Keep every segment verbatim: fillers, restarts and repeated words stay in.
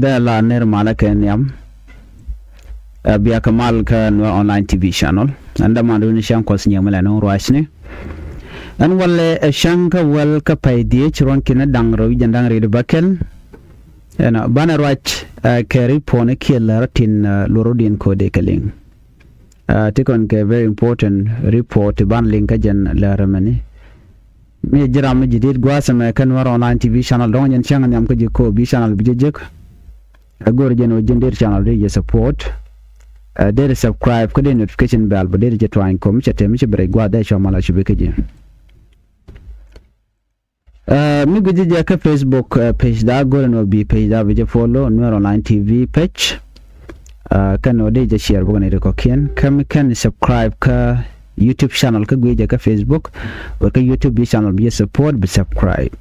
Dee la ner malä kɛ nhiam. Ɛ, bia kɛ mal kä Nuer Online T V channel. Ɛn däman duni cäŋ kuɔth nyiemä lɛ nuŋ ruacni. Ɛn walɛ ɛ cäŋ kä wäl kä pay dhiec ruɔ̱n kinɛ da̱ŋ rɛw jɛn da̱ŋ riet bäkɛl. Ɛn banɛ ruac, ɛ, kɛ ri puɔ̱ni kiɛ lär tin, ɛ, luɔr rɔ din kode kɛ liŋ. Ɛ, ti kɔn kɛ very important report ti ban liŋ kä jɛn lär mɛni. Mi jiram mi ji̱ dit gua̱a̱th ɛmɛ kä Nuer Online T V channel dɔ̱ŋ jɛn cäŋ nhiam kä ji̱ ko bi channel bi jɛ jek. Ɛ, go̱r jɛn ɔ ji̱n der channel di jɛ support. Ɛ, der subscribe kä dee notification bell bä der jɛ tuany kom cɛ tem cɛ bi rɛy gua̱a̱th dee cua mal a cubi kä ji̱. Ɛ, mi gui̱ci jɛ kä Facebook, ɛ, page da go̱r ɛn ɔ bi page da bi jɛ follow Nuer Online T V page. Ɛ, kɛn ɔ dee jɛ share bä kɛn ri kɔkiɛn kä mi kɛn subscribe kä YouTube channel kä gui̱ci jɛ kä Facebook. Wä kä YouTube bi channel bi jɛ support bi subscribe.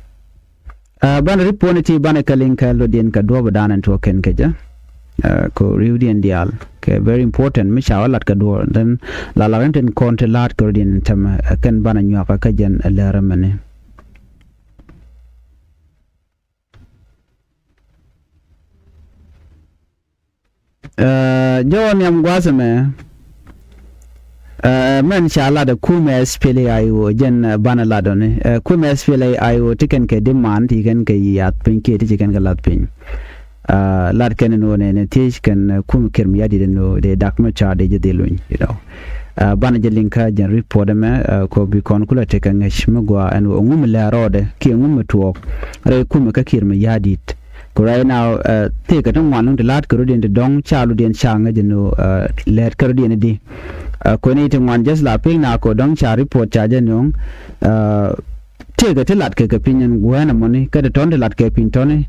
Ɛ, banɛ ri puɔ̱ni ti banɛ kɛ liŋ kɛ lotdiɛn kɛ duɔ̱ɔ̱p dan ɛn tuɔɔk kɛn kɛ jɛ. Ɛ, kɛ riwdiɛn diaal kɛ very important mi ca wä lat kɛ duɔ̱ɔ̱r then la lar ɛn tin kɔn ti la̱a̱t kɛ rɔ̱diɛn ɛn tämɛ, ɛ, kɛn banɛ nyuakä kä jɛn, ɛ, lɛr ɛmɛni. Ɛ, jɔwä nhiam gua̱a̱th ɛmɛ. Ɛ, mɛn ca lat ɛ kumɛ S P L A I O jɛn, ɛ, banɛ lat ɔni. Ɛ, kumɛ S P L A I O ti kɛn kɛ demand ti kɛn kɛ yath piny kiɛ ti ci kɛn kɛ lath piny. Ɛ, lat kɛn ni wä nɛnɛ thiec kɛn, ɛ, kumɛ Kiir Mayardit ni wä dee dak mɛ ca dee jɛ dhil winy, you know. Ɛ, banɛ jɛ liŋ kä jɛn report ɛmɛ, ɛ, kɔ bi kɔn kulɛ tekɛ ŋäc mi gua ɛn wä ŋumɛ lɛ rɔɔdɛ kiɛ ŋumɛ tuɔɔk rɛy kumɛ kä Kiir Mayardit. Ku right now, ɛ, tëëkɛ ti ŋuan luŋ ti la̱a̱t kɛ rɔ̱diɛn ti dɔ̱ŋ ca ludiɛn ca ŋäc ɛn ɣöö, ɛ, lɛɛt kɛ rɔ̱diɛn di. Ɛ, kuɛni ti ŋuan just la piny na kɛ dɔ̱ŋ ca report ca jɛ nööŋ. Ɛ, tëëkɛ ti lat kɛ kɛ piny ɛn guɛ̈ɛ̈n ɛmɔni kä ti tɔ̱n ti lat kɛ piny tɔ̱ni.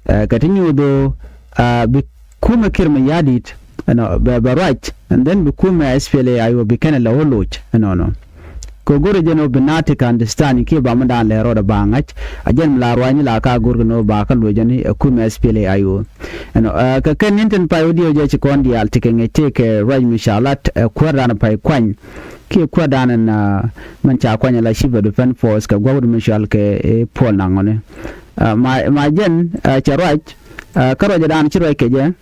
Ɛ, kɛ ti nyuuth ɣöö, ɛ, bi kumɛ Kiir Mayardit ɛnɔ bɛ, bɛ ruac and then bi kumɛ S P L A I O bi kɛnɛ lɛ wä loc ɛnɔnɔ. Kɛ go̱rɛ jɛn ɔ bi na ti kɛ understand kiɛ ba mi daan lɛ rɔɔdɛ ba ŋa̱c. A jɛn mi la ruacni la ka go̱rkɛ ni ɔ ba kä luecäni ɛ kumɛ S P L A I O. Ɛnɔ, ɛ, kɛ kɛn ni̱n tin pay wä diɛw jɛ ci kɔn diaal ti kɛ ŋäc tëëkɛ ruac mi ca lat, ɛ, kuäärdan pay kuany. Kiɛ kuäärdan ɛn, ɛ, mɛn ca kuany ala Chief of Defense Force kɛ gua̱k wut mi cual kɛ, ɛ, Paul Nangɔni. Ɛ, ma, ma jɛn, ɛ, cɛ ruac, ɛ, kä ruacdan ci ruac kɛ jɛ.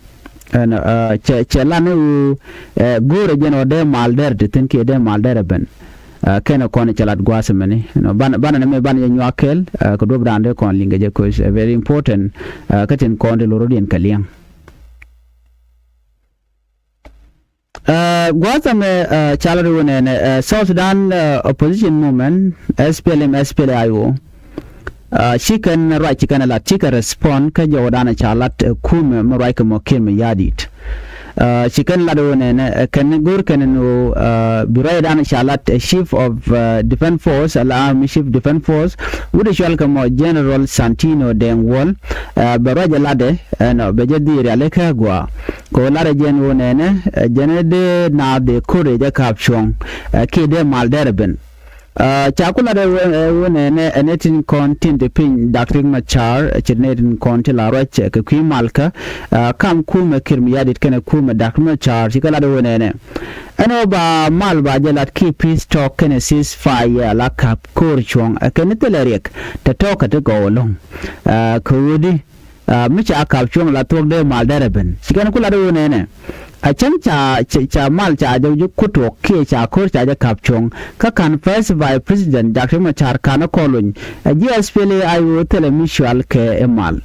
Ɛn, ɛ, cɛ, cɛ lan i̱ ɣöö, ɛ, go̱o̱rɛ jɛn ɔ dee mal dɛr ti thi̱n kiɛ dee mal dɛr ɛ ben. Ɛ, kɛn ɛ kɔn cɛ lat gua̱a̱th ɛmɛni. Ɛn, banɛ, banɛ ni mɛ banɛ jɛ nyuak kɛl, ɛ, kɛ duɔ̱p da̱a̱n dee kɔn liŋ kɛ jɛ koc, ɛ, very important, ɛ, kä tin kɔn ti lo̱r rɔ̱diɛn kɛ liɛŋ. Ɛ, gua̱a̱th ɛmɛ, ɛ, ca lat i̱ wä nɛnɛ, ɛ, South Sudan, ɛ, Opposition Movement, S P L M, S P L A I O. Ɛ, ci kɛn ruac ci kɛn lat ci kɛ respond kä jɔwdan ca lat, ɛ, kumɛ mi ruac kɛ mɔ Kiir Mayardit. Ɛ, ci kɛn lat wä nɛnɛ, ɛ, kɛn go̱r kɛn ni wä, ɛ, bi ruacdan ca lat, ɛ, Chief of, ɛ, Defense Force, ala mi Chief Defense Force, wut cual kɛ mɔ General Santino Deng Wol, ɛ, bɛ ruac ɛ latdɛ, ɛnɔ, bɛ jɛ dhir yalɛ kä gua. Kɛ wä lat ɛ jɛn wä nɛnɛ, ɛ, jɛn ɛ dee naath dee ko̱r ɛ jɛ ka̱p cuɔ̱ŋ, ɛ, kiɛ dee mal dɛr ɛ ben. Ɛ, ca ku lat ɛ wä, ɛ, wä nɛnɛ, ɛ, nɛ tin kɔn tin te piny Dak Riek Machar, ɛ, ce̱t nɛ tin kɔn ti la ruac, ɛ, kɛ kui̱ malkä, ɛ, kam kumɛ Kiir Mayardit kɛnɛ kumɛ Dak Riek Machar, ci kɛ lat ɛ wä nɛnɛ. Ɛn ɣöö ba mal ba jɛ lat ki peace talk kɛnɛ ceasefire la ka̱p ko̱r cuɔ̱ŋ, ɛ, kɛn thilɛ riɛk, tɛ tɔ̱ kɛ ti gɔw ɛlɔ̱ŋ. Ɛ, kɛ ɣöö di, Ɛ, mi ca ka̱p cuɔ̱ŋ la thuɔ̱k dee mal dɛr ɛ ben. Ci kɛn ku lat ɛ ɣöö nɛnɛ. A cäŋ ca, ca, ca mal ca jɛ wi̱c ku tuɔɔk kiɛ ca ko̱r ca jɛ ka̱p cuɔ̱ŋ. Kä ka̱n First Vice President Dak Riek Machar ka̱n ɛ kɔn luny. Ɛ ji̱ S P L A I O thilɛ mi cual kɛ ɛ mal.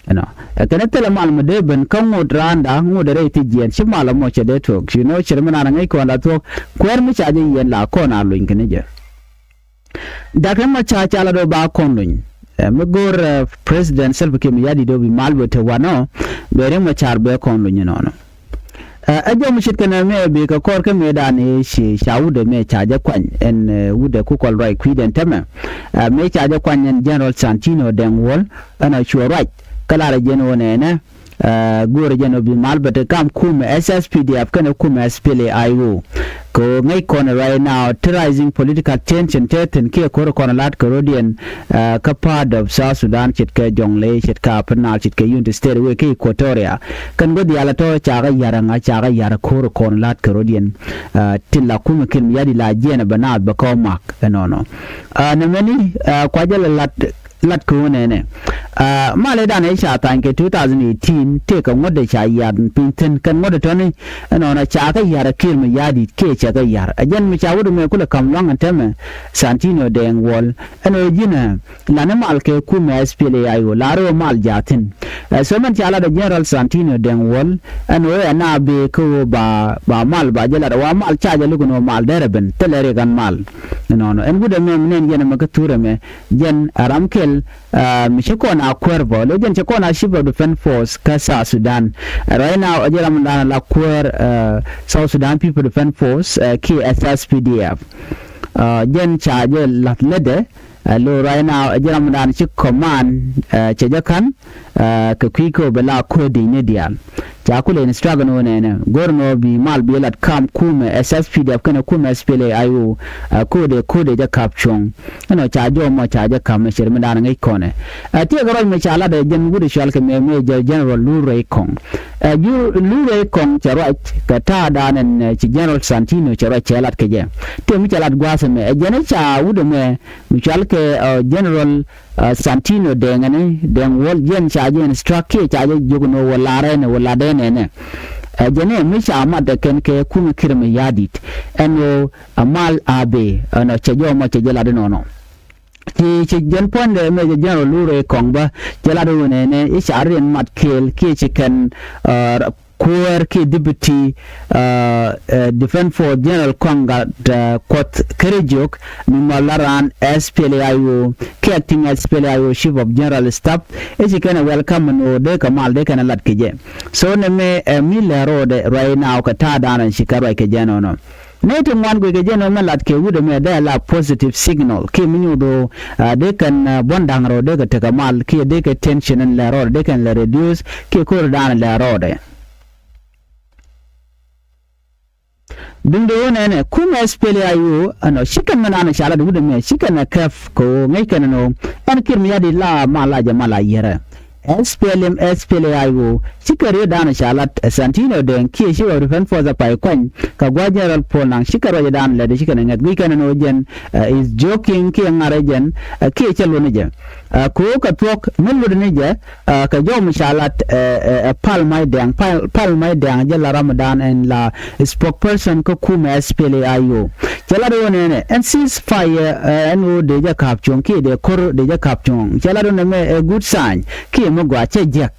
Ɛnɔ. Ɛ kɛn ɛ thilɛ mal mi dee ben kä ŋot raanda, ŋot ɛ rɛy thi jiɛɛn. Ci mal ɛmɔ cɛ dee tuɔɔk. Ci nɔ cɛ dee mi naan ɛ ŋäc kɔn la thuɔ̱k. Kuɛɛr mi ca jɛ yiɛn la kɔn a luny kɛn jɛ. Dak Riek Machar ca lat ɔ ba kɔn luny. Ɛ, mi go̱o̱r, ɛ, President Salva Kiir Mayardit ɔ bi mal bɛ te wanɔ, bɛ Riek Machar bɛ kɔn luny inɔnɔ. Ɛ, ɛ jɔw mi ce̱tkɛ nɛmɛ bikɛ kɔr kä mëëdan i̱ ci ca wutdɛ mëë ca jɛ kuany ɛn, ɛ, wutdɛ ku kɔl ruac kui̱dɛn tɛmɛ. Ɛ, mëë ca jɛ kuany ɛn General Santino Deng Wol ɛn a cuɛ ruac kä lar ɛ jɛn wä nɛnɛ. Ɛ, go̱o̱rɛ jɛn ɔ bi mal bɛ te kam kumɛ S S P D F kɛnɛ kumɛ S P L A I O. Kɛ ɣöö ŋäc kɔn right now ti rising political tension te thi̱n kiɛ ko̱r kɔn lat kɛ rɔ̱diɛn, ɛ, kä part of South Sudan ce̱tkɛ Jonglei, ce̱tkɛ Upper Nile, ce̱tkɛ Unity State wëë kä Equatoria. Kɛn gua̱th diaal ɛ tɔ̱ cakɛ ya̱r ɛŋa cakɛ ya̱r ko̱r kɔn lat kɛ rɔ̱diɛn, ɛ, tin la kumɛ Kiir Mayardit la jiɛn ɛ bɛ naath bɛ kɔn mak ɛnɔnɔ. Ɛ, nɛmɛni, ɛ, kua jɛ lɛ lat Lat kɛ wä nɛnɛ. Aa, malɛ danɛ ca tha̱a̱ny kɛ two thousand eighteen tëëkɛ ŋuɔ̱tdɛ ca yar piny thi̱n kɛn ŋuɔ̱tdɛ tɔ̱ni. Ɛnɔnɔ ca kɛ yar ɛ Kiir Mayardit kiɛ cɛ kɛ yar ɛ jɛn mi ca wut ɛmɛ kulɛ ka̱m lua̱ŋ ɛn tɛmɛ. Santino Deng Wol ɛn ɣöö ji̱n ɛ la̱t ni mal kɛ kumɛ S P L A I O la̱r ɣöö mal jaathin. Ɛ so mɛn ca lat ɛ General Santino Deng Wol ɛn ɣöö ɛ na bee kä ɣöö ba, ba mal ba jɛ lat ɛ wa mal ca jɛ luk ɛn ɣöö mal derɛ ben thilɛ rik ɛn mal. Ɛnɔnɔ ɛn wut ɛmɛ mi nɛn yɛn ɛmɛ kä thur ɛmɛ jɛn ɛ ram kɛl. Aa, mi ci kɔn a kuäär bä lo jɛn ci kɔn a Chief of Defense Force kä South Sudan. Ɛ right now ɛ jɛ ram dan la kuäär, aa, South Sudan People Defense Force, aa, kiɛ S S P D F. Aa, jɛn ca jɛ la̱th lätdɛ, aa, lo right now ɛ jɛ ram dan ci command, aa, cɛ jɛ ka̱n, aa, kɛ kui̱ kɛ bɛ la kuäär di̱i̱ni diaal. Ca kulɛ instruct ni wä nɛnɛ go̱r ni wä bi mal bi lat kam kumɛ S S P D F kɛnɛ kumɛ S P L A I O. Ɛ ko̱dɛ ko̱dɛ jɛ kap cuɔ̱ŋ. Ɛnɔ ca jɔw mɔ ca jɛ kap mɛ cɛr mi da̱a̱n ŋäc kɔnɛ. Ɛ tiɛɛk ruac mɛ ca lat ɛ jɛn wut ɛ cual kɛ mɛ mɛ jɛ General Lu Rei Kɔŋ. Ɛ jur Lu Rei Kɔŋ cɛ ruac kɛ ta̱a̱ da̱a̱n ɛn, ɛ, ci General Santino cɛ ruac cɛ lat kɛ jɛ. Tëë mi cɛ lat gua̱a̱th ɛmɛ ɛ jɛn ɛ ca wut ɛmɛ mi cual kɛ, ɛ, General Aa, Santino Deng ɛnɛ, Deng Wol jɛn ca jɛ instruct kiɛ ca jɛ jiök ni wä larɛ ni wä latdɛ nɛnɛ. Ɛ jɛn ɛ mi ca mat ɛ kɛn kɛ kumɛ Kiir Mayardit. Ɛn ɣöö ɛ mal a bee ɛnɔ cɛ jɔw mɔ cɛ jɛ lat inɔnɔ. Ci, ci jɛn puɔ̱nydɛ mɛ jɛ General Lu Rei Kɔŋ bä jɛ lat inɔnɔ nɛnɛ i̱ ca riɛn mat kɛɛl kiɛ ci kɛn, aa, kuäär kiɛ Deputy, aa, ɛ, Defense Force General Kɔŋ Gat, ɛ, Kuɔth Kärɛ Jiök mi mɔ la raan S P L A I O kiɛ Acting S P L A I O Chief of General Staff. I̱ ci kɛn ɛ welcome ni ɣöö dee kɛ mal dee kɛn ɛ lat kɛ jɛ. So nɛmɛ ɛ mi lɛ ro̱o̱dɛ right now kɛ ta̱a̱ da̱a̱n ci kɛ ruac kɛ jɛ nɔnɔ. Nɛy ti ŋuan guic kɛ jɛ nɔnɔ mɛ lat kɛ wut ɛmɛ dee la positive signal kiɛ mi nyuuth ɣöö, aa, dee kɛn, aa, buɔ̱n da̱ŋ rɔɔdɛ kɛ tekɛ mal kiɛ dee kɛ tension in lɛ rɔɔdɛ dee kɛn lɛ reduce kiɛ ko̱r da̱a̱n lɛ rɔɔdɛ. Duundɛ ɣöö nɛnɛ kumɛ S P L A I O ɛnɔ cikɛ mɛn an ca lat wut ɛmɛ cikɛ nɛ kɛp kɛ ɣöö ŋäc kɛn ɛn ɣöö ɛn Kiir Mayardit la mal la jɛ mal a yɛrɛ. S P L M, S P L A I O cikɛ riet da̱a̱n ca lat ɛ Santino Deng kiɛ ci wä Defense Force ɛ pay kuany kɛ gua̱a̱th General Paul Nang cikɛ ruacɛ da̱a̱n lɛt cikɛ nɛ ŋɛth guic kɛn ɛn ɣöö jɛn, ɛ, is joking kiɛ ŋa̱rɛ jɛn, ɛ, kiɛ cɛ luɔ̱n jɛ. Ɛ, kɛ ɣöö kɛ thuɔ̱k mi luɔ̱t ni jɛ, aa, kɛ jɔw mi ca lat, ɛ, ɛ, ɛ, Pal Mai Dɛŋ, Pal, Pal Mai Dɛŋ jɛ la ram dan ɛn la spokesperson kä kumɛ S P L A I O. Cɛ lat ɣöö nɛnɛ ɛn ceasefire, ɛ, ɛn ɣöö dee jɛ ka̱p cuɔ̱ŋ kiɛ dee ko̱r dee jɛ ka̱p cuɔ̱ŋ. Cɛ lat ɣöö nɛmɛ ɛ good sign kiɛ mi gɔaa cɛ jiäk.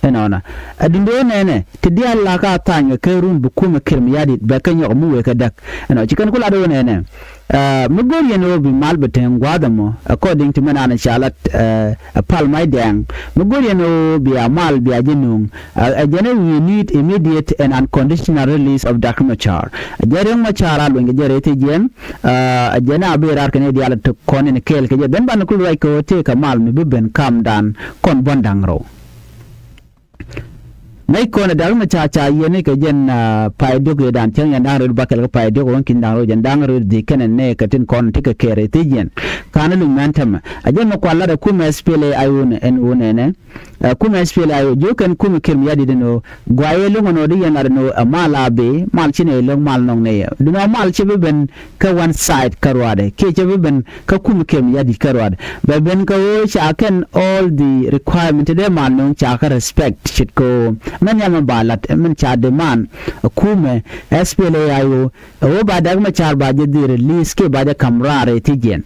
Ɛnɔnɔ. Ɛ duundɛ ɣöö nɛnɛ ti diaal la ka tha̱a̱ny kɛ kɛ run bi kumɛ Kiir Mayardit bɛ kɛ nyɔk mi wëë kɛ däk. Ɛnɔ ci kɛn ku lat ɣöö nɛnɛ. Aa, mi go̱o̱r yɛn ɣöö bi mal bɛ teŋ gua̱a̱th ɛmɔ, according to mɛn an ca lat, aa, ɛ Pal Mai Dɛŋ. Mi go̱o̱r yɛn ɣöö bia mal bia jɛ nuŋ. Aa, ɛ jɛn ɛ we need immediate and unconditional release of Doctor Machar. Ɛ jɛn Riek Machar a luny kɛ jɛ rɛy thiec yɛn. Aa, ɛ jɛn a bi raar kɛn i̱ diaal ɛ tek kɔn in kɛɛl kɛ jɛ. Then banɛ kul ruac kɛ ɣöö tëëkɛ mal mi bi ben kam dan kɔn buɔ̱n da̱ŋ rɛw. Ŋäc kɔn ɛ da̱k mi ca ca yiɛn ni kɛ jɛn, aa, pay diɔ̱k yɛ dan cäŋ yɛn da̱ŋ rɛw bakɛl kɛ pay diɔ̱k ɣän ki̱n da̱ŋ rɛw jɛn da̱ŋ rɛw dhik kɛnɛ nɛ kɛ tin kɔn ti kɛ kɛɛr ɛ thiec yɛn. Ka̱n ɛ luny mɛn tämɛ. Ɛ jɛn mi kual lat ɛ kumɛ S P L A I O ɛn ɣöö nɛnɛ. Ɛ kumɛ S P L A I O jiök kɛn kumɛ Kiir Mayardit ɛn ɣöö guayɛ lo̱ŋ ɛn ɣöö di yɛn lat ɛn ɣöö ɛ mal a bee, mal ci nɛ lo̱ŋ mal nɔŋ nɛ yɛ. Duundɛ mal ci bi ben kä one side kä ruaadɛ kiɛ cɛ bi ben kä kumɛ Kiir Mayardit kä ruaadɛ. Bɛ ben kä ɣöö ca kɛn all the requirement ti dee mal nöŋ ca kä respect ce̱tkɛ ɣöö mɛn nhiam mɛn ba la̱t mɛn ca demand ɛ kumɛ S P L A I O ɛ ɣöö ba Däk Macar ba jɛ dhil release kiɛ ba jɛ ka̱m raar rɛy thiec yɛn.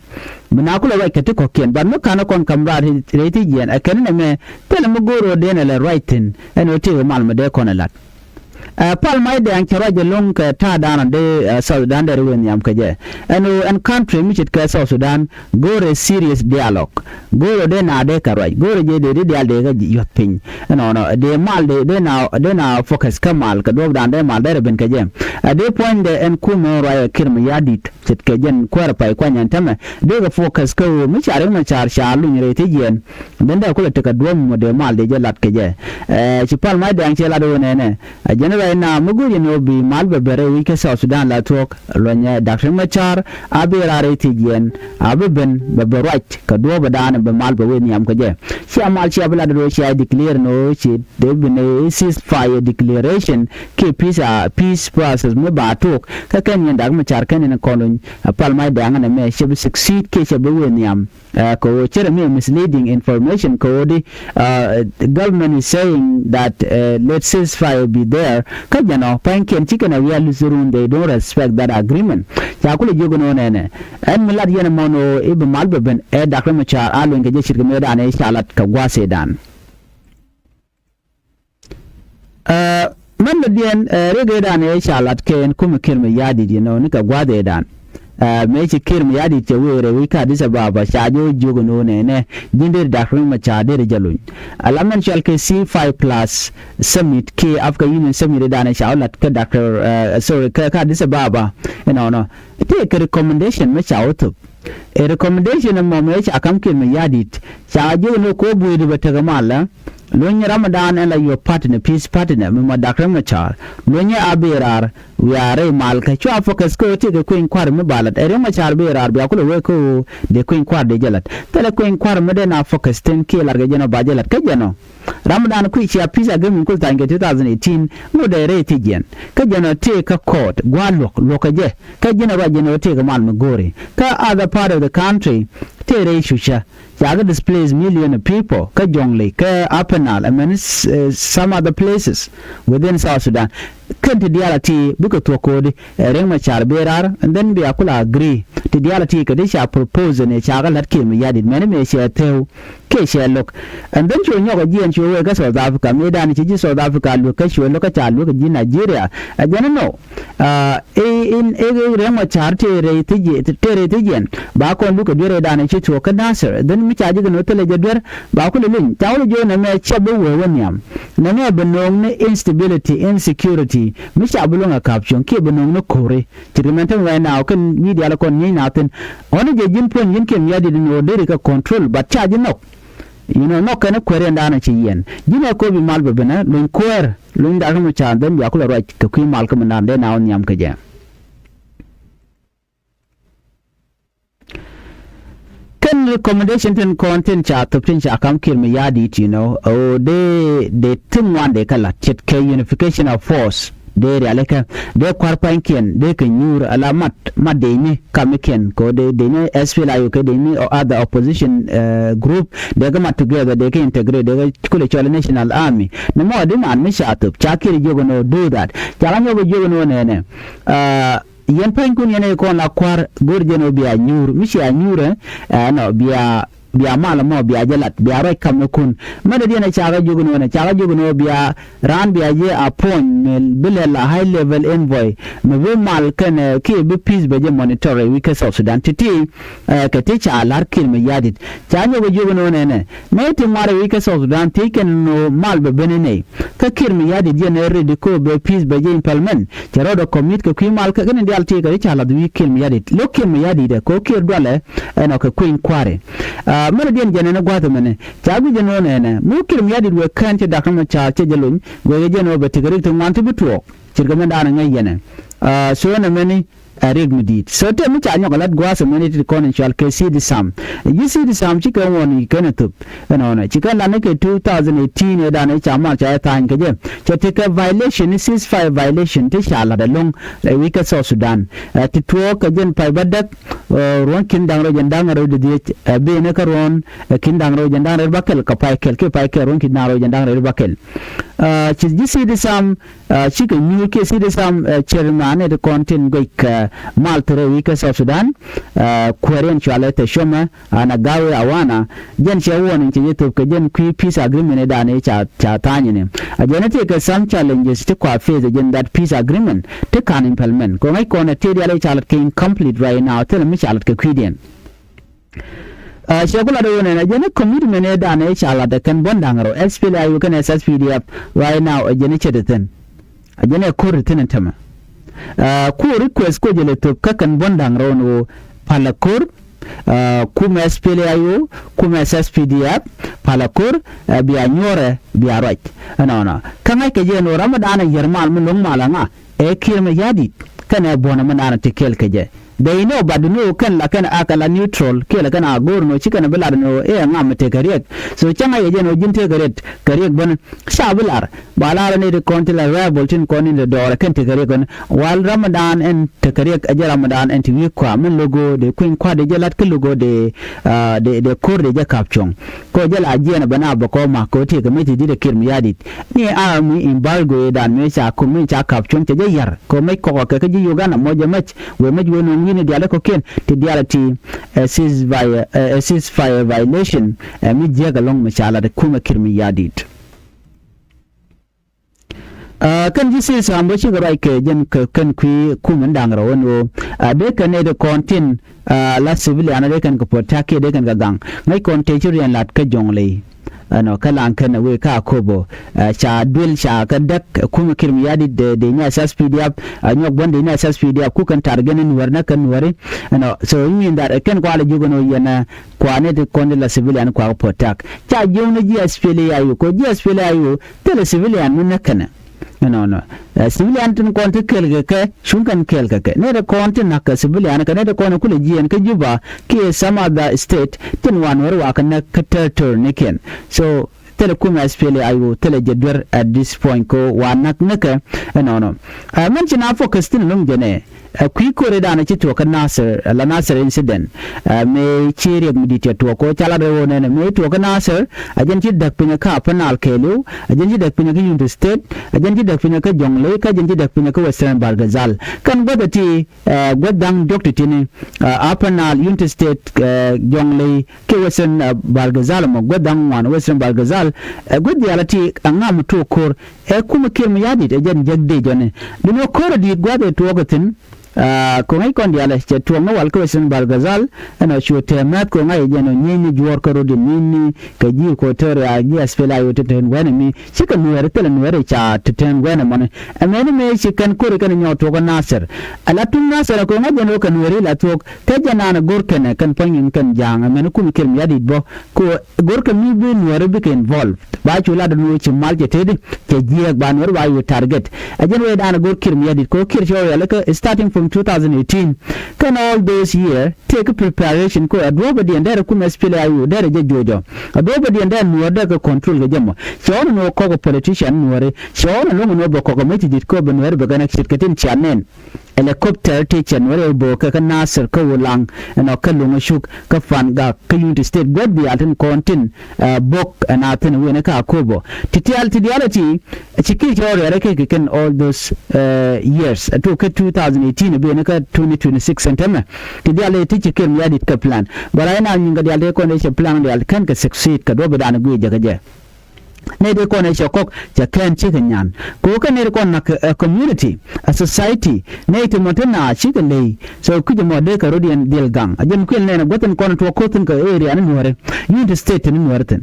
Mi na kulɛ ruac kɛ ti kɔ̱kiɛn, but mi ka̱n ɛ kɔn ka̱m raar rɛy thiec yɛn ɛ kɛn nɛmɛ thilɛ mi go̱o̱r ɣöö dee nɛ lɛ ruac thi̱n ɛn ɣöö tëëkɛ mal mi dee kɔn ɛ la̱t. Ɛ Pal Mai Dɛŋ cɛ ruac ɛlɔ̱ŋ kɛ ta̱a̱ da̱a̱n dee, ɛ, South Sudan dee rɛ wee nhiam kɛ jɛ. Ɛn ɣöö ɛn country mi ce̱tkɛ South Sudan go̱o̱rɛ serious dialogue. Go̱o̱rɛ dee na dee kɛ ruac. Go̱o̱rɛ jɛ dee dee diaal dee kɛ yuɔ̱th piny. Ɛnɔnɔ dee mal dee, dee na, dee na focus kä mal kɛ duɔ̱ɔ̱p da̱a̱n dee mal dee rɛ ben kɛ jɛ. Ɛ dee puɔ̱nydɛ ɛn kumɛ ruac ɛ Kiir Mayardit. Ce̱tkɛ jɛn kuäär pay kuany ɛn tämɛ. Dee kɛ focus kä ɣöö mi ca Riek Macar ca luny rɛy thiec yɛn. Dee dee kulɛ tekɛ duɔ̱ɔ̱p mɔ dee mal dee jɛ lat kɛ jɛ. Ɛ, ci Pal Mai Dɛŋ cɛ lat ɣöö nɛnɛ. Ɛ jɛn Right now mi go̱o̱ri ni ɣöö bi mal bɛ ben rɛy wec kä South Sudan la thuɔ̱k luɔ̱nyɛ Doctor Machar a bi raar rɛy thiec yɛn a bi ben bɛ ben ruac kɛ duɔ̱ɔ̱pɛ daanɛ bɛ mal bɛ wee nhiam kɛ jɛ. Cia mal cia bi lat rɛy cia declare ni ɣöö ci dee bi ni ceasefire declaration kiɛ peace a peace process mi ba tok kä kɛn yɛn Doctor Machar kɛn yɛn kɔn luny a pal mac dɛŋ ni mɛ cɛ bi succeed kiɛ cɛ bi wee nhiam. Kɛ ɣöö cɛ rɛ mi misleading information kɛ ɣöö di government is saying that let ceasefire be there. Kä jɛn ɔ pa̱nykiɛn cikɛ nɛ wial luth run, they don't respect that agreement. Ca kulɛ jiök ɛn ɣöö nɛnɛ ɛn mi lat yɛn ɛmɔn ɣöö i̱ bi mal bɛ ben ɛ Doctor Machar a luny kɛ jɛ ce̱tkɛ mëë danɛ ca lat kɛ gua̱a̱th ëëdan. Mɛn bɛ diɛn ɛ rek ëëdan ëë ca lat kɛ ɛn kumɛ Kiir Mayardit yɛn ɔ ni kɛ gua̱a̱th ëëdan. Mëë ci Kiir Mayardit cɛ wëë rɛy wec kä Addis Ababa ca jɛ wä jiök ɛn ɣöö nɛnɛ ji̱n deri Doctor Machar deri jɛ luny. Ala mɛn cɔal kɛ C five plus summit kiɛ Africa Union summit ëëdan ëë ca wä lat kä Doctor, sorry, kä Addis Ababa. Ɛnɔnɔ tëë kɛ recommendation mi ca wä thop. Ɛ recommendation ɛmɔ mëë ca ka̱m Kiir Mayardit ca jiök ɛn ɣöö kɛ ɣöö buɔ̱ɔ̱ri bɛ tekɛ malä. Luny Ramadan ɛn la your partner, peace partner mi ma Doctor Machar. Luny ɛ a bi raar wiaa rɛy mal kä cua focus kä ɣöö tëëkɛ kueny kua̱r mi ba lat ɛ Riek Machar bi raar bia kulɛ wee kä ɣöö dee kueny kua̱r dee jɛ lat. Thilɛ kueny kua̱r mi dee na focus thi̱n kiɛ lat kɛ jɛn ɔ ba jɛ lat kä jɛn ɔ. Ramadan kui̱ cia peace agreement kul tha̱a̱ny kɛ two thousand eighteen ŋot dee rɛy thiec yɛn kä jɛn ɔ tëëkɛ court gua̱a̱r luɔ̱k luɔ̱kɛ jɛ. Kä ji̱n a ruac ji̱n ɣöö tëëkɛ mal mi go̱o̱ri kä other part of the country tëë rɛy cucä. Cakɛ displace million of people kä Jonglei kä Upper Nile and many some other places within South Sudan. Kɛn ti diaal a ti bikɛ thuɔ̱k ko̱di ɛ Riek Machar bi raar and then bia kula agree ti diaal a ti kɛ ti ca propose ni cakɛ la̱t Kiir Mayardit mɛni mëë cɛ theu. Kiɛ cɛ lo̱k. And then cuɛ nyɔk ɛ jiɛn cuɛ wee kä South Africa mëëdan ci ji̱ South Africa luek kä cuɛ lo̱k kä ca luek ɛ ji̱ Nigeria. Ɛ jɛn inɔ. Ɛ in ɛ Riek Machar tëë rɛy thi̱jiɛn ba kɔn luk ɛ duer ëëdan ɛ ci tuɔɔk kä Nasir. Then mi ca ji̱ kɛ nɔ thilɛ jɛ duer ba kulɛ luny ca kulɛ jiök nɛmɛ cɛ bi wee wä nhiam. Nɛmɛ bi no̱o̱ŋ ni instability, insecurity mi ca bi luäŋ ɛ ka̱p cuɔ̱ŋ kiɛ bi no̱o̱ŋ ni ko̱ri. Ci rimɛn tem right now kɛn wi̱i̱ diaal kɔn nyieny na thi̱n. Ɣän jɛ ji̱n puɔ̱ny ji̱n kiɛ mia̱t di̱t ni ɣöö deri kɛ control but ca ji̱ nhɔk. You know, nhɔk kɛn kueer in da̱a̱n a ci yiɛn ji̱n ɛ ko̱p i̱ mal bɛ benä luny kueer luny dak mi ca̱a̱n ben bia kulɛ ruac kɛ kui̱ mal kä mi da̱a̱n dee na wä nhiam kä jɛ. Kɛn recommendation tin kɔn tin ca thop tin ca ka̱m Kiir Mayardit, you know, ɣöö dee dee ti ŋuan dee kä la̱t ce̱tkɛ unification of force. Dee rialikä dee kua̱r pa̱nykiɛn dee kɛ nyuur ala mat mat dee ni kamikiɛn kɛ dee dee ni S P L A U kɛ dee ni other opposition group dee kɛ mat together dee kɛ integrate dee kɛ kulɛ cɔl national army. Ni mɔ di man mi ca thop ca Kiir jiök ni do that ca kɛ nyɔk jiök ni nɛnɛ. Yɛn pa̱nykun yɛn ɛ kɔn la kua̱r go̱r jɛn ɣöö bia nyuur mi cia nyuurä. Ɛnɔ bia bia mal mɔ bia jɛ lat bia ruac kamnikun. Mɛn ɛ diɛn ɛ cakɛ jiök ni wänɛ cakɛ jiök ni wä bia raan bia jɛ appoint mi bi lɛ la high level envoy mi bi mal kɛnɛ kiɛ bi peace bɛ jɛ monitor ɛ wi̱c kä South Sudan ti̱ti̱. Kɛ ti ca la̱r Kiir Mayardit ca nyɔk ɛ jiök ni wänɛ nɛ nɛ ti ŋuar ɛ wi̱c kä South Sudan thiec kɛn ni mal bɛ ben inɛy. Kä Kiir Mayardit jɛn ɛ ready ko bɛ peace bɛ jɛ implement. Cɛ rɔɔdɛ commit kɛ kui̱ mal kä kɛn in diaal ti kɛ ti ca lath wi̱i̱ Kiir Mayardit lo̱k Kiir Mayardit ɛ ko Kiir dualɛ. Ɛn ɔ kɛ kui̱ny kua̱ri. Mɛn diɛn jɛn ɛn gua̱th mɛnɛ ca gui̱c ɛn ɣöö nɛnɛ mi wä Kiir Mayardit wee kɛn cɛ dak nɔmɔ ca cɛ jɛ lony wee jɛn ɣöö bɛ tekɛ rik ti ŋuan ti bi tuɔɔk. Ce̱tkɛ mɛn daanɛ ŋäc yɛnɛ. So ɛn ɛmɛni ɛ rik mi di̱i̱t so tëë mi ca nyɔk ɛ lat gua̱a̱th ɛmɛni ti kɔn in cual kɛ City Sam. Ji̱ City Sam cikɛ ŋuɔ̱n i̱ kɛn ɛ thop. Ɛnɔnɔ ci kɛn lat ni kɛ two thousand eighteen ëëdan ëë ca mal ca ɛ tha̱a̱ny kɛ jɛ cɛ tekɛ violation ni ceasefire violation ti ca lat ɛlɔ̱ŋ. Ɛ wi̱c kä South Sudan ɛ ti tuɔɔk kɛ jɛn pay bädäk. Ruɔ̱n ki̱n da̱ŋ rɛw jɛn da̱ŋ rɛw didhiec ɛ ben kä ruɔ̱n ɛ ki̱n da̱ŋ rɛw jɛn da̱ŋ rɛw bäkɛl kɛ pay kɛl kiɛ pay kɛl ruɔ̱n ki̱n da̱ŋ rɛw jɛn da̱ŋ rɛw bäkɛl. Ci ji̱ City Sam cikɛ nyuur kiɛ City Sam chairman ɛ ti kɔn tin guic kɛ mal thirɛ wi̱c kä South Sudan. Kuäär in cualɛ Teshome Anagawe Awana. Jɛn cɛ warning cɛ jɛ thop kɛ jɛn kui̱ peace agreement idan i̱ ca ca tha̱a̱nyni. A jɛn i̱ tëëkɛ some challenges ti kua face ɛ jɛn that peace agreement ti kan implement kɛ ŋäc kɔn ɛ tëë dial i̱ ca lat kɛ incomplete right now thilɛ mi ca lat kɛ kui̱diɛn. Cɛ ku lat i̱ wä nɛn a jɛn i̱ commitment i̱ dan i̱ ca lat ɛ kɛn buɔ̱n da̱ŋ rɛw S P L A U kɛn S S P D F right now ɛ jɛn i̱ cɛ ti thi̱n. A jɛn ɛ ko̱r ti thi̱n ɛn tämɛ. Ku request ku jɛ lɛ thop kä kɛn buɔ̱n da̱ŋ rɛw ni ɣöö palɛ ko̱r. Ɛ, kumɛ S P L A I O, kumɛ S S P D F, palɛ ko̱r, ɛ, bia nyuɔrɛ, bia ruac. Ɛnɔnɔ. Kä ŋa̱ckɛ jɛ ɛn ɣöö ram mi da̱a̱n ɛ yier mal mi lo̱ŋ mal ɛŋa, ɛ Kiir Mayardit. Kɛnɛ buɔ̱nɛ mi da̱a̱n ɛ ti kɛɛl kɛ jɛ. They know, but duŋni ɣöö kɛn la kɛn a kɛ la neutral, kiɛ la kɛn a go̱o̱r ɛn ɣöö ci kɛn bi lat ɛn ɣöö ɛ ŋa mi tekɛ riɛk. So cä ŋa̱c ɛ jɛ ɛn ɣöö ji̱n tekɛ riɛk, kɛ riɛk bäni. Ca bi lar, ba lar ni ti kɔn ti la rebel tin kɔn in ti dɔɔr kɛn tekɛ riɛk ɛn. Wal ram mi da̱a̱n ɛn tekɛ riɛk ɛ jɛ ram mi da̱a̱n ɛn ti wi̱i̱ kua min lo̱k ɣöö dee kui̱ny kua dee jɛ lat kä lo̱k ɣöö dee, ah, dee, dee ko̱r dee jɛ kap cuɔ̱ŋ. Kɛ ɣöö jɛ la jiɛɛn ɛ bä na bä kɔ ma kɛ ɣöö tekɛ mi ti di̱t ɛ Kiir Mayardit. Ni army embargo ëëdan mëë ca kum mëë ca kap cuɔ̱ŋ cɛ jɛ yar. Kɛ ɣöö mec kɔkɔ kɛ kä ji̱ Uganda mɔ jɛ mec. Wëë mec wëë nööŋ wi̱ni diaal ɛ kɔ̱kiɛn ti diaal ɛ ti, ɛ, ceasefire, ɛ, ɛ, ceasefire violation, ɛ, mi jiääk ɛlɔ̱ŋ mi ca lat ɛ kumɛ Kiir Mayardit. Ɛ, kɛn ji̱ ceasefire bä cikɛ ruac kɛ jɛn kɛ kɛn kui̱ kum in da̱ŋ rɛw ɛn ɣöö, ɛ, dee kɛn nɛy ti kɔn tin, ɛ, la civilian dee kɛn kɛ protect kiɛ dee kɛn kɛ gaŋ. Ŋäc kɔn tëë ci riɛn lat kä Jɔŋley. Ɛnɔ kä laŋ kɛn ɛ wëë kä Akobo, ɛ, ca duël ca kɛ däk, ɛ, kumɛ Kiir Mayardit dee, dee ni S S P D F, ɛ, nyɔk buɔ̱n dee ni S S P D F ku kɛn target ni Nuäär nä kɛn Nuääri. Ɛnɔ, so it mean that, ɛ, kɛn kualɛ jiök ɛn ɣöö yɛn, ɛ, kuanɛ ti kɔn ti la civilian kuak protect. Ca jiök ni ji̱ S P L A I O, kɛ ɣöö ji̱ S P L A I O, thilɛ civilian mi näk kɛnɛ. Ɛnɔnɔ. Ɛ, civilian tin kɔn ti kɛɛl kɛ kɛ, cuŋ kɛn kɛɛl kɛ kɛ. Nɛy ti kɔn ti na̱k kɛ civilian kɛ nɛy ti kɔn kulɛ jiɛɛn kä Juba kiɛ some other state tin wa Nuäär wa kɛ näk kä territory nikiɛn. So thilɛ kumɛ S P L A I O, thilɛ jɛ duer at this point kɛ ɣöö wa näk ni kɛ. Ɛnɔnɔ. Ɛ, mɛn ci na focus thi̱n lo̱ŋ jɛnɛ. Ɛ, kui̱ ko̱r i̱ da̱a̱n ci tuɔɔk kä Nasir, ɛ, la Nasir incident. Ɛ, mëë ci riɛk mi di̱t cɛ tuɔɔk kɛ ɣöö ca lat rɛw ɣöö nɛnɛ mëë tuɔɔk kä Nasir, ɛ jɛn ci däk piny kä Upper Nile kɛɛliw, ɛ jɛn ci däk piny kä Unity State, ɛ jɛn ci däk piny kä Jɔŋley, kä jɛn ci däk piny kä Western Bahr el Ghazal. Kɛn guäth ɛ ti, ɛ, guäth da̱ŋ diɔ̱k ti ti̱ni, ɛ, Upper Nile, Unity State, ɛ, Jɔŋley, kiɛ Western, ɛ, Bahr el Ghazal mɔ guäth da̱ŋ ŋuan Western Bahr el Ghazal, ɛ, guäth diaal ɛ ti ɛ ŋa mi tuɔɔk ko̱r, ɛ kumɛ Kiir Mayardit ɛ jɛn jek dee jɔni. Duŋni ko̱r ɛ di̱i̱t gua̱a̱th ɛ tuɔɔk ɛ thi̱n. Aa, kɛ ŋäc kɔn diaal ɛ cɛ tuɔɔk ni wal kä Western Bahr el Ghazal, ɛn ɔ cu tɛm mɛth kɛ ŋa̱c ɛ jɛn ɔ nyieeny ni juɔ̱ɔ̱r kä rot in ni ni kɛ ji̱ Equatoria, ji̱ S P L A I O te ten wɛn ɛ mi. Cikɛ Nuɛɛri thilɛ Nuɛɛri ca te ten wɛn ɛ mɔni. Ɛ mɛni mëë ci kɛn ko̱ri kɛn ɛ nyɔk tuɔɔk kä Nasir. Ɛ la tuŋ Nasir ɛ kɛ ŋa̱c jɛn ɣöö kɛ Nuɛɛri la thuɔɔk, kä jɛn naan ɛ go̱r kɛn ɛ kɛn puɔ̱ny in kɛn ja̱a̱ŋ ɛ mɛni kum Kiir Mayardit bä. Kɛ ɣöö go̱rkɛ mi bi Nuääri bikɛ involve. Ba cu lat ni ɣöö ci mal cɛ teti, cɛ jiɛɛk ba Nuääri ba cu target. Ɛ jɛn wee da̱a̱n ɛ go̱r Kiir Mayardit kɛ ɣöö Kiir cɛ ɣɔw yɛl kä starting from two thousand eighteen. Kɛn all those year, tëëkɛ preparation kɛ ɣöö ɛ duɔ̱ɔ̱pä diɛn derɛ kum S P L A I O derɛ jɛ jo̱o̱jɔ. Ɛ duɔ̱ɔ̱pä diɛn derɛ Nuäär derɛ kɛ control kɛ jɛ mɔ. Cɛ ɣɔn ni ɣöö kɔk ɛ politician Nuääri. Cɛ ɣɔn ni lo̱ŋ ni ɣöö bɛ kɔk ɛ mec ti ji̱t kɛ ɣöö bɛ Nuääri bɛ kɛn ɛ ce̱tkɛ tin cia nɛn. Helicopter ti cɛ Nuɛɛri bä kɛ kä Nasir kä Wulaŋ, ɛnɔ kä Luŋ Cuk, kä Pangak, kä Unity State, guäth diaal tin kɔn tin, ɛ, bok ɛn a thi̱n wen kä Akobo. Ti tial ti diaal ti, ci Kiir cɛ rɔ riɛrɛ kɛ kɛ kɛn all those, ɛ, years. Ɛ tok kä two thousand eighteen ben kä twenty twenty-six ɛn tämɛ. Ti diaal ti ci Kiir Mayardit kɛ plan. But right now nyin kɛ diaal ti kɔn ti cɛ plan diaal kɛn kɛ succeed kɛ duɔ̱p bi dan guic jɛ kɛ jɛ. Nɛy ti kɔn ɛ cɛ kɔk cɛ kɛn cikɛ nyan. Kɛ ɣöö kɛ nɛy ti kɔn nak ɛ community, ɛ society, nɛy ti mɔ ti na cikɛ ley. So kui̱c ɛmɔ dee kɛ rot yɛn dhil gaŋ. A jɛn kuël nɛn ɛ guäth tin kɔn tuɔɔk ko̱th tin kɛ area ni Nuääri. Unity State tin ni Nuääri thi̱n.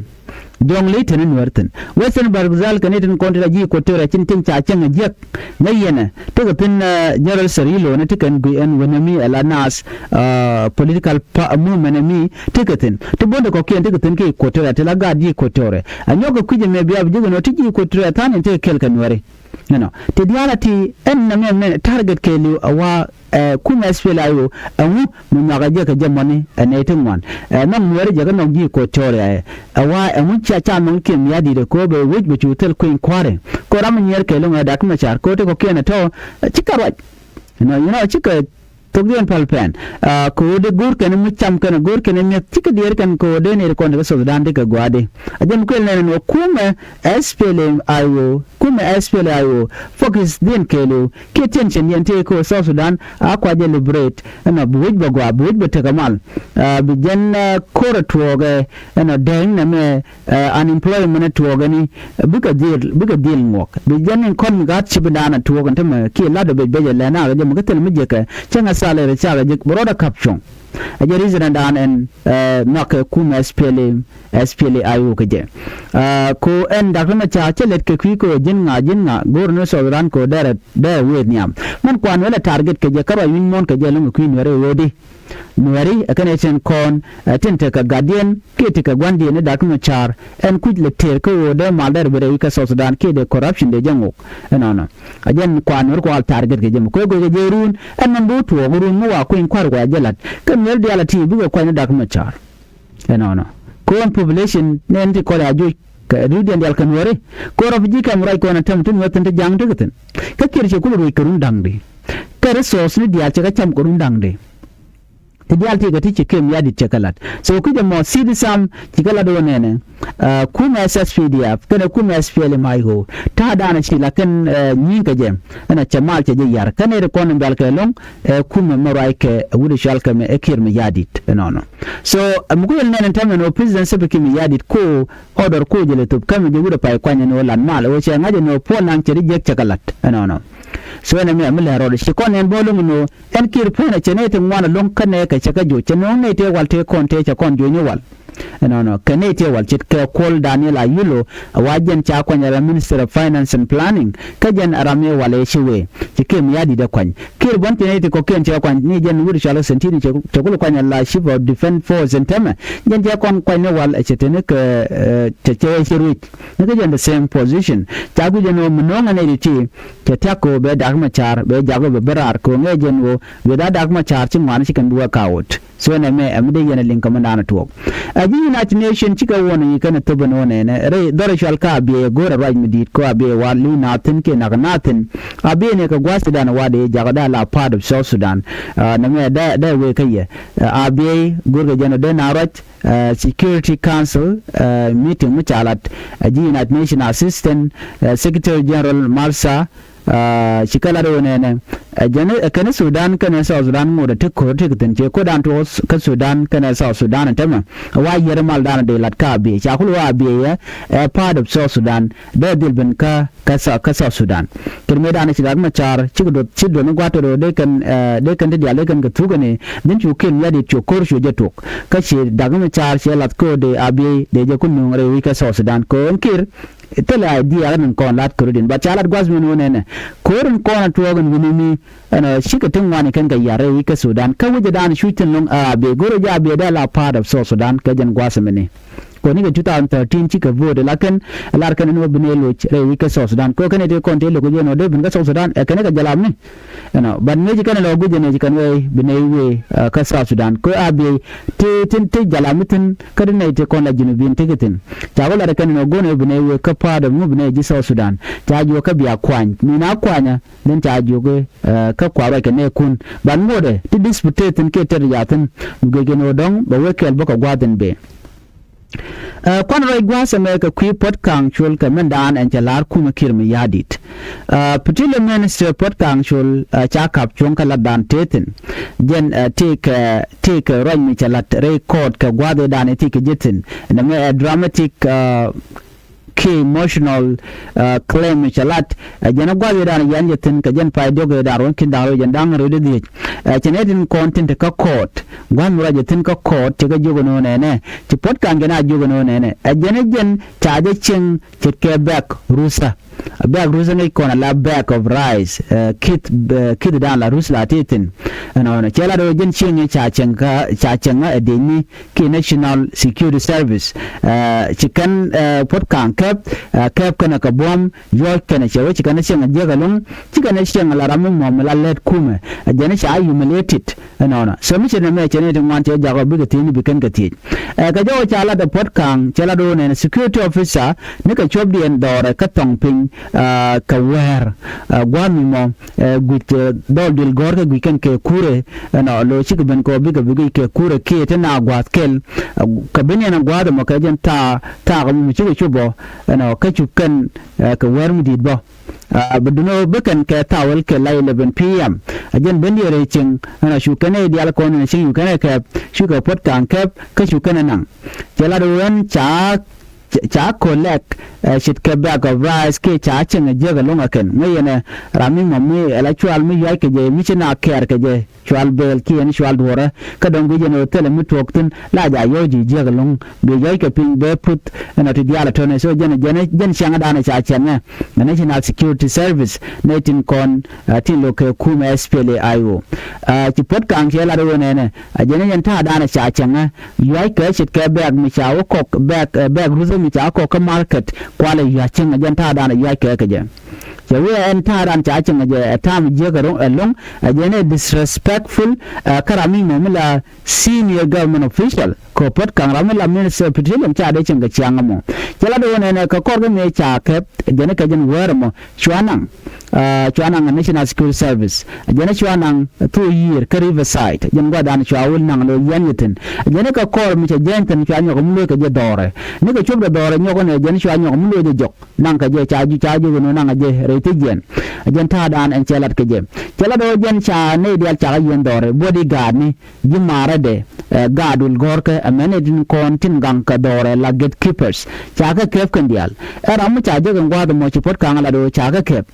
Jɔŋley tin ni Nuääri thi̱n. Western Bahr el Ghazal kɛ nɛy tin kɔn ti la ji̱ Equatoria cin tin ca cäŋ ɛ jiäk. Ŋäc yɛn ɛ tekɛ thi̱n, ɛ, General Cirillo ni tekɛ ɛn gui ɛn wen ɛmi ɛ la naath, ɛ, political pa-, movement ɛmi tekɛ thi̱n. Ti buɔ̱ndɛ kɔ̱kiɛn tekɛ thi̱n kɛ Equatoria ti la gaat ji̱ Equatoria. Ɛ nyɔk kɛ kui̱c ɛmɛ bia bi jek ɛn ɣöö ti ji̱ Equatoria tha̱a̱ŋ in tekɛ kɛl kɛ Nuääri. Ɛnɔ ti diaal a ti ɛn nɛ mɛ mɛ target kɛɛliw a wa, ɛ, kum S P L A I O ɛŋu mi nyuak a jek kɛ jɛ mɔni ɛ nɛy ti ŋuan. Ɛ, nɔŋ Nuääri jɛ kɛ nɔŋ ji̱ Equatoria ɛ. Ɛ wa ɛŋu cia ca nɔŋ Kiir Mayardit ɛ ko̱o̱p ɛ wec bɛ cu thil kueny kua̱ri. Kɛ ram mi nyier kɛ lo̱ŋ ɛ Dak Machar kɛ ɣöö ti kɔ̱kiɛn ɛ tɔ̱, ɛ, cikɛ ruac. Ɛnɔ, you know, cikɛ thokdiɛn päl pɛn. Ɛ, kɛ ɣöö dee go̱o̱r kɛn mi cam kɛn go̱o̱r kɛn mi̱eth cikɛ diɛɛr kɛn kɛ ɣöö dee nɛy ti kɔn ti kä South Sudan ti kɛ gua̱a̱di. A jɛn kuël nɛn ɛn ɣöö kumɛ S P L A I O, kumɛ S P L A I O, focus diɛn kɛɛliw kiɛ tension diɛn tëë kɛ ɣöö South Sudan a kua jɛ liberate. Ɛnɔ, bi wec bɛ gɔaa, bi wec bɛ tekɛ mal. Ɛ, bi jɛn, ɛ, ko̱r ɛ tuɔɔkɛ, ɛnɔ, dɛɛŋ nɛmɛ, ɛ, unemployment ɛ tuɔɔkɛ ni, bikɛ dhil, bikɛ dhil ŋuɔk. Bi jɛn in kɔn mi gaat ci bi daanɛ tuɔɔk in tämɛ kiɛ lat ɛ bec bec ɛ lɛn akɛ jɛ mi kä thil mi jekɛ cäŋ ɛ salary cakɛ jek bi rɔɔdɛ kap cuɔ̱ŋ. Ɛ jɛ reason ɛ daan ɛn, ɛ, nhɔakɛ kumɛ S P L A, S P L A I O kɛ jɛ. Ɛ, ko ɛn Dak Machar cä lɛt kɛ kui̱ ko ji̱n ŋa, ji̱n ŋa, go̱o̱r ni South Sudan ko dɛrɛ, dɛrɛ wëë nhiam. Mɛn kuan wälɛ target kɛ jɛ kä ruac wi̱ny muɔ̱ɔ̱n kɛ jɛ lo̱ŋ kɛ kui̱ Nuɛɛri ɣöödi. Nuɛri ɛ kɛn ɛ tin kɔn ɛ tin tekɛ gatdiɛn kiɛ tekɛ gua̱ndiɛn ni Dak Macar ɛn kui̱c lɛ tëër kä ɣöö dee mal dɛr bi rɛy wi̱c kä South Sudan kiɛ dee corruption dee jɛ ŋok. Ɛnɔnɔ a jɛn kuan Nuɛri kual target kɛ jɛ mɛ kuɛ guic kɛ jɛ run ɛn mɛn bi wä tuɔɔk run mi wa kueny kua̱r wa jɛ la̱t. Kä Nuɛri diaal a ti bikɛ kuany ni Dak Macar. Ɛnɔnɔ kɛ ɣän population nɛn ti kɔl a juc kɛ ri̱wdiɛn diaal kɛ Nuɛri. Kɛ ɣän refugee camp ruac kɔn a tɛm ti Nuɛr thi̱n ti ja̱ŋ ti kɛ thi̱n. Kä kiɛr cɛ kulɛ ruec kɛ run da̱ŋdi. Kä resource ni diaal cɛ kɛ cam kɛ run da̱ŋdi. Ti diaal ti kɛ ti ci Kiir Mayardit cɛ kɛ lat. So ki jɛ mɔ C D SAM ci kɛ lat wä nɛnɛ. Kumɛ S S P D F kɛnɛ kumɛ S P L M I O ta̱a̱ da̱a̱n ci la kɛn nyi̱i̱ŋ kɛ jɛ. Ɛn a cɛ mal cɛ jɛ yar kɛnɛ ri kɔn in bɛl kɛ loŋ. Ɛ kumɛ mɛ ruac kɛ wut i̱ cual kɛ mɛ ɛ Kiir Mayardit ɛnɔnɔ. So ɛ mi ku yɛl nɛn in tɛmɛ nɔ President Salva Kiir Mayardit ko order ko jɛ lɛ thop kɛmɛ jɛ wut ɛ pay kuany ɛn ɣöö lat mal ɛ ɣöö cɛ ŋa̱c ɛn ɣöö puɔl naŋ cɛ ri jiɛk cɛ kɛ lat ɛnɔnɔ. So ɛn ɛmɛ mi lɛ rɔɔd ci kɔn ɛn bä loŋ ɛn ɣöö ɛn Kiir pen ɛ cɛ nɛy ti ŋuan ɛlɔ̱ŋ kä nɛɛkɛ cɛ kɛ joc cɛ nööŋ nɛy tëë wal tëë kɔn tëë cɛ kɔn joc ni wal. Ɛnɔnɔ kɛ nɛy tëë wal ce̱tkɛ Kuɔl Daniel Ayulo a wa jɛn ca kuany ɛ ram Minister of Finance and Planning kä jɛn ɛ ram ëë wal ëë ci wee ci Kiir Mayardit ɛ kuany. Kiir buɔ̱n cɛ nɛy ti kɔ̱kiɛn cɛ kuany ni jɛn wut cɔal kä Sentini cɛ kulɛ kuany ɛ la Chief of Defence Force ɛn täämɛ. Jɛn cɛ kɔn kuany ni wal ɛ cɛ teni kɛ cɛ cɛ cɛ ruec ni kä jɛn the same position. Ca guic ɛn ɣöö mi no̱o̱ŋ ɛ nɛy ti ti cɛ tiak kɛ ɣöö bɛ Dak Macar bɛ jak ɣöö bɛ ben raar kɛ ɣöö ŋäc jɛn ɣöö bɛ dha Dak Macar ci ŋuan ci kɛn bi wä kawot. So nɛ mɛ ɛmɛ dee yɛn ɛ liŋ kɛ mɛndan ɛ tuɔɔk. Ɛ ji̱ United Nation cikɛ wä nɔ nyi kɛn ɛ thop ɛn ɣöö nɛnɛ rɛy dhɔr ɛ cual kä Abiey ɛ go̱o̱r ɛ ruac mi di̱i̱t kɛ ɣöö Abiey wa li̱w naath thi̱n kiɛ nak naath thi̱n. Abiey ni kɛ gua̱a̱th Sudan ɛ wa dee jakä dee a la part of South Sudan. Nɛ mɛ dee dee wee kä yɛ Abiey go̱o̱r kɛ jɛn ɔ dee na ruac Security Council meeting mi ca lat. Ɛ ji̱ United Nation Assistant Secretary General Marsa ci kɛ lat ɣöö nɛnɛ ɛ jɛn ɛ kɛn Sudan kɛnɛ South Sudan ŋot ɛ ti ko̱r ti kɛ thi̱n ci ko̱dan tuɔɔk kä Sudan kɛnɛ South Sudan ɛ tämɛ. Ɛ wa yiɛr maldan dee lat kä Abiey ca kul ɣöö Abiey ɛ ɛ part of South Sudan dee dhil ben kä kä South Sudan. Kɛn mëëdan ci Dak Macar cikɛ duɔth ci duɔth ni gua̱a̱th tɔt ɣöö dee kɛn dee kɛn ti diaal dee kɛn kɛ thuk ɛn i̱ dhin cu Kiir Mayardit cu ko̱r cu jɛ tuɔɔk kä ci Dak Macar ci ɛ lath kä ɣöö dee Abiey dee jɛ kun nööŋ rɛy wi̱c kä South Sudan kɛ ɣöö ɛn Kiir. Thilɛ idea kä ni kɔn lat ko̱r din but ca lat gua̱th min wä nɛnɛ ko̱r in kɔn a tuɔɔk in wi̱ni mi. Ɛn ɔ cikɛ ti ŋuani kɛn kɛ yar rɛy wi̱c kä Sudan kä wi̱cɛ dan cuc thi̱n lo̱ŋ a Abiey go̱rɛ jɛ Abiey dee la part of South Sudan kɛ jɛn gua̱th mini. Kɔn ni kɛ two thousand thirteen cikɛ vote la kɛn lar kɛn ni wä bi nɛy loc rɛy wi̱c kä South Sudan kɛ kɛn iti kɔn ti loc kɛ jɛn wä dee bin kä South Sudan ɛ kɛn kɛ jalap ni. Ɛn ɔ but ŋi̱eec kɛn lɔ guic jɛ nɛy ci kɛn wee bi nɛy wee kä South Sudan kɛ Abiey ti ti ti jalap mi thi̱n kä ti nɛy ti kɔn la Junubin ti kɛ thi̱n. Ca wä lat kɛn ni wä go̱n wee bi nɛy wee kä part of ŋu bi nɛy ji̱ South Sudan ca juɔk kä bia kuany mi na kuanyä. Then ca jiök kä kua̱r ruac kɛ nɛɛkun ban ŋotdɛ ti dispute thi̱n kiɛ tɛt ya̱thi̱n. Guic kɛn ɣöö dɔ̱ŋ bɛ wee kɛɛl bä kɛ gua̱a̱th in bëë. Kuan ruac gua̱a̱th ɛmɛ kɛ kui̱ Puɔ̱t Ka̱a̱ŋ Col kɛ mɛn daan ɛn cɛ la̱r kumɛ Kiir Mayardit. Petroleum Minister Puɔ̱t Ka̱a̱ŋ Col ca ka̱p cuɔ̱ŋ kɛ lat daan tëë thi̱n. Jɛn tëëkɛ tëëkɛ ruac mi cɛ la̱t rɛy kɔɔt kɛ gua̱a̱th ëë daan ëë tëëkɛ ji̱ thi̱n. Nɛmɛ ɛ dramatic kɛ emotional claim cɛ lat. Ɛ jɛn ɛ gua̱th ëëdan yɛn jɛ thi̱n kɛ jɛn pay diɔ̱k ëëdan ruɔ̱n ki̱n da̱ŋ rɛw jɛn da̱ŋ rɛw dee dhiec. Ɛ cɛ nɛy tin kɔn tin te kä kɔɔt gua̱th mi ruac jɛ thi̱n kä kɔɔt cɛ kɛ jiök ɛn ɣöö nɛnɛ ci Puɔ̱t Ka̱a̱ŋ jɛn a jiök ɛn ɣöö nɛnɛ ɛ jɛn ɛ jɛn ca jɛ cieŋ ce̱tkɛ bag rusa. Bag rusa ŋäc kɔn ala bag of rice. Ki̱th ki̱th da̱a̱n la rus la ti thi̱n. Ɛnɔnɔ cɛ lat ɣöö jɛn cieŋ ca cieŋ kä ca cieŋ ɛ diecni kiɛ National Security Service. Ci kɛn Puɔ̱t Ka̱a̱ŋ kɛp kɛp kɛnɛ kɛ buɔ̱m yuɔ̱ɔ̱c kɛnɛ cɛ wee ci kɛn cieŋ jiäk ɛlɔ̱ŋ. Ci kɛn cieŋ la ram mi muɔ̱m la lɛt kumɛ ɛ jɛn ca humiliated. Ɛnɔnɔ so mi cɛ nɛmɛ cɛ ni ti ŋuan cɛ jak ɔ bikɛ thiec ni bi kɛn kɛ thiec. Kɛ jɔwä ca lat ɛ Puɔ̱t Ka̱a̱ŋ cɛ lat ɣöö nɛn security officer ni kɛ cuɔpdiɛn dhɔrɛ kä thɔŋ piny kɛ wɛɛr. Gua̱a̱th mi mɔ guic dhɔl dil gɔ̱r kɛ guic kɛn kɛ kurɛ. Ɛnɔ lo cikɛ ben kɛ ɔ bikɛ bi guic kɛ kurɛ kiɛ ti na gua̱a̱th kɛl. Kɛ ben yɛn gua̱a̱th ɛmɔ kɛ jɛn thaak thaak ɛmɔ mi cikɛ cop ɔ. Ɛnɔ kä cup kɛn kɛ wɛɛr mi di̱i̱t bä. Bi duno bi kɛn kɛ thaak wɛl kɛ la eleven P M. A jɛn ben diɛɛr ɛ cieŋ ɛnɔ cu kɛn ɛ diaal kɔn ɛn cieŋ cu kɛn ɛ kɛɛp cu kɛ Puɔ̱t Ka̱a̱ŋ kɛɛp kä cu kɛn ɛ naŋ. Cɛ lat ɣöö ɛn ca ca collect, eh, ce̱tkɛ bag of rice kiɛ ca cieŋ ɛ jiäk ɛlɔ̱ŋ ɛ kɛn. Ŋäc yɛn ɛ ram mi mɔ mi ɛ la cual mi yuac kɛ jɛ mi ci na kɛɛr kɛ jɛ cual bɛɛl kiɛ ni cual duɔ̱ɔ̱rä. Kä dɔ̱ŋ guic yɛn ɛ thilɛ mi tuɔɔk thi̱n la ja yɔ̱ɔ̱c ji̱ jiäk ɛlɔ̱ŋ. Bi yɔ̱ɔ̱c kɛ piny bɛ puth ɛn ɔ ti diaal ɛ tɔ̱nɛ. So jɛn, jɛn, jɛn ciaŋädan ɛ ca cɛŋɛ. Ɛ National Security Service nɛy tin kɔn, eh, tin lo̱k kɛ kumɛ S P L A I O. Eh, ci puɔ̱t ka̱a̱ŋ cɛ lat ɣöö nɛnɛ. Ɛ jɛn ɛ jɛn ta̱a̱dan ɛ ca cɛŋɛ. Yuac kɛ ce̱tkɛ bag mi ca wä kɔk, bag, eh, bag ruth mi ca wä kɔk kä market kualɛ yuac cieŋ ɛ jɛn ta̱a̱dan ɛ yuac kɛ kɛ jɛ. Cɛ wee ɛn ta̱a̱dan ca cieŋ ɛ jɛ ɛ ta̱a̱m jiäk ɛ ro̱ŋ, ɛ lo̱ŋ, ɛ jɛn ɛ disrespectful, eh, kä ram mi mɔ mi la senior government official kɛ puɔ̱t ka̱ŋ ram mi la Minister of Petroleum ca dee cieŋ kɛ ciaŋ ɛmɔ. Cɛ la dee wä nɛnɛ kɛ kɔr kä mëë ca kɛp, ɛ jɛn ɛ kɛ jɛn wäär ɛmɔ cua naŋ. Ah, cua naŋ National Security Service. Jɛn cua naŋ thok yiër kä Riverside. Jɛn gua̱dan cua wul naŋ lo̱ yɛn yɛ thi̱n. Jɛn kɛ kɔr mi cɛ jɛn thi̱n cua nyɔk mi lo̱c kɛ jɛ dhɔrɛ. Ni kɛ cop dɛ dhɔrɛ nyɔk ni jɛn cua nyɔk mi lo̱c jɛ jɔk. Naŋ kɛ jɛ ca ju ca ju ni naŋ jɛ rɛy thi̱ jiɛn. Jɛn ta̱a̱dan ɛn cɛ lat kɛ jɛ. Cɛ lat ɔ jɛn ca nɛy diaal ca kɛ yiɛn dhɔrɛ. Bodyguard ni ji̱ ma̱a̱rädɛ, eh, gaat wul gɔ̱rkɛ, ɛ mɛn ɛ tin kɔn tin gaŋ kɛ dhɔrɛ la gatekeepers. Ca kɛ kɛp kɛn diaal. Ɛ ram mi ca jek ɛn gua̱a̱th ɛmɔ ci puɔ̱t ka̱ŋ lat ɣöö ca kɛ kɛp.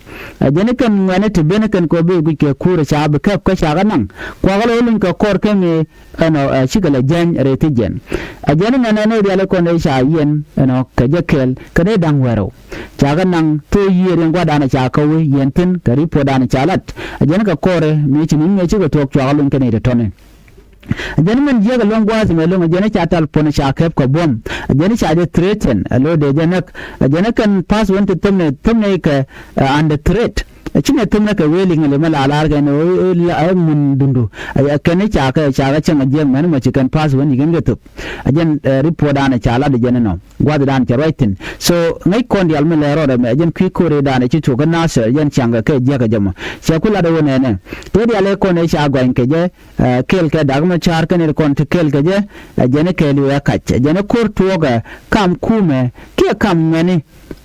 Ɛ jɛn kɛn ŋuɛ̈ni ti ben kɛn kɛ ɣöö bi guic kɛ kuurɛ ca bi kɛp kä ca kɛ naŋ. Kuakä lɔ luny kɛ kɔr kɛ mi ɛnɔ, ɛ, cikɛ lɛ jäny rɛy thi̱ jiɛn. Ɛ jɛn ŋɛn ɛn ɛ riali kɔn ɛ ca yiɛn ɛnɔ kɛ jɛ kɛɛl kɛ nɛy da̱ŋ wäl rɛw. Ca kɛ naŋ thok yiër in gua̱dan ca kɛ wee yiɛn thi̱n kɛ ripuɔtdan ca lat. Ɛ jɛn kɛ kɔrɛ mi ci ni̱n mi cikɛ tuɔɔk cuakä luny kɛ nɛy ti tɔ̱ni. Jɛn min jiäk ɛlɔ̱ŋ gua̱a̱th ɛmɛ ɛlɔ̱ŋ, jɛn ca tal puɔ̱n ca kɛp kɛ buɔ̱m. Jɛn ca jɛ threaten, ɛ lo̱ dee jɛ näk. Jɛn kɛn pass wän ti thämnɛ, thämnɛ kɛ, eh, under threat. Ci nɛ thämnɛ kɛ wee liŋ ɛlɛ mɛ la lar kɛn ɛ mun dundu. Ɛ kɛn ca kɛ, ca kɛ cäŋ ɛ jiäk mɛn mɔ ci kɛn pass wän yi̱ kɛn kɛ thöp. Jɛn, eh, ripuɔtdan ca lat jɛn ɛnɔ. Gua̱thdan cɛ ruac thi̱n. So ŋäc kɔn diaal mi lɛ rɔɔdɛ mɛ jɛn kui̱ ko̱r i̱dan ci tuɔk kä Nasir jɛn ciaŋ kɛ kɛ jiäk ɛ jɛ mɔ. Cɛ ku lat ɛ wä nɛnɛ. Tëë diaal ɛ kɔn ɛ ca gɔany kɛ jɛ, eh, kɛɛl kɛ Dak Macar kɛn ɛ kɔn ti kɛɛl kɛ jɛ, eh, jɛn ɛ kɛɛl i̱ wee kac. Jɛn ɛ ko̱r tuɔɔk, eh, kam kumɛ, kiɛ kam ŋuɛ̈ni,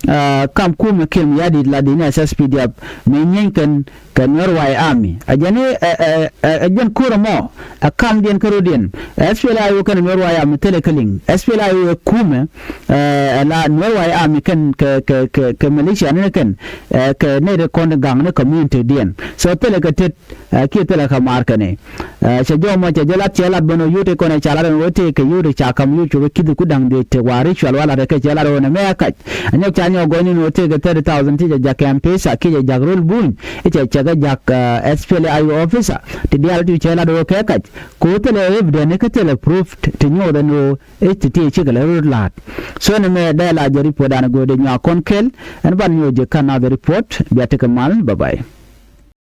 eh, kam kumɛ kɛɛl mi ya̱di̱t la di̱t ni S S P D F, mi nyieeny kɛn, kɛ Nuer White Army. Ɛ jɛn i̱, eh, eh, eh, ɛ jɛn ko̱r ɛmɔ, ɛ kamdiɛn kä rɔ̱diɛn. S P L A I O kɛn Nuer White Army thilɛ kä liŋ. S P L A I O ɛ kumɛ, eh, ɛ la Nuer White Army kɛn kɛ, kɛ, kɛ, kɛ militia ni kɛn, eh, kɛ nɛy ti kɔn gaŋ ni community diɛn. So thilɛ kɛ tet, eh, kiɛ thilɛ kɛ maar kɛn i̱. Eh, cɛ jɔmɔ cɛ jɛ lat cɛ lat bän ɔ yut ikɔn ɛ ca lat ɛn wä tëëk kɛ yut i̱ ca ka̱m yut copɛ ki̱th ku da̱ŋ dee tëëk wa ri cual wa lat ɛ kɛ cɛ lat ɛ wä nɛ mɛ ɛ kac. Ɛ nyɔk ca nyɔk gɔny in wä tëëk kɛ thirty thousand ti cɛ jak kɛ M-Pesa kiɛ cɛ jak rol buny. I̱ cɛ cɛ kɛ jak, eh, S P L A I O officer. Ti diaal ti cɛ lat ɛ wä kɛ kac. Kɛ wä thilɛ evidence kä thilɛ proof ti nyuɔth ɛn wä i̱ ti ti cikɛ lɛ rot la̱a̱t. So nɛ mɛ dee la jɛ report an go̱o̱dɛ nyuak kɔn kɛl. Ɛn ban nyuɔth jɛ kan na the report bia tekɛ mal. Bye bye.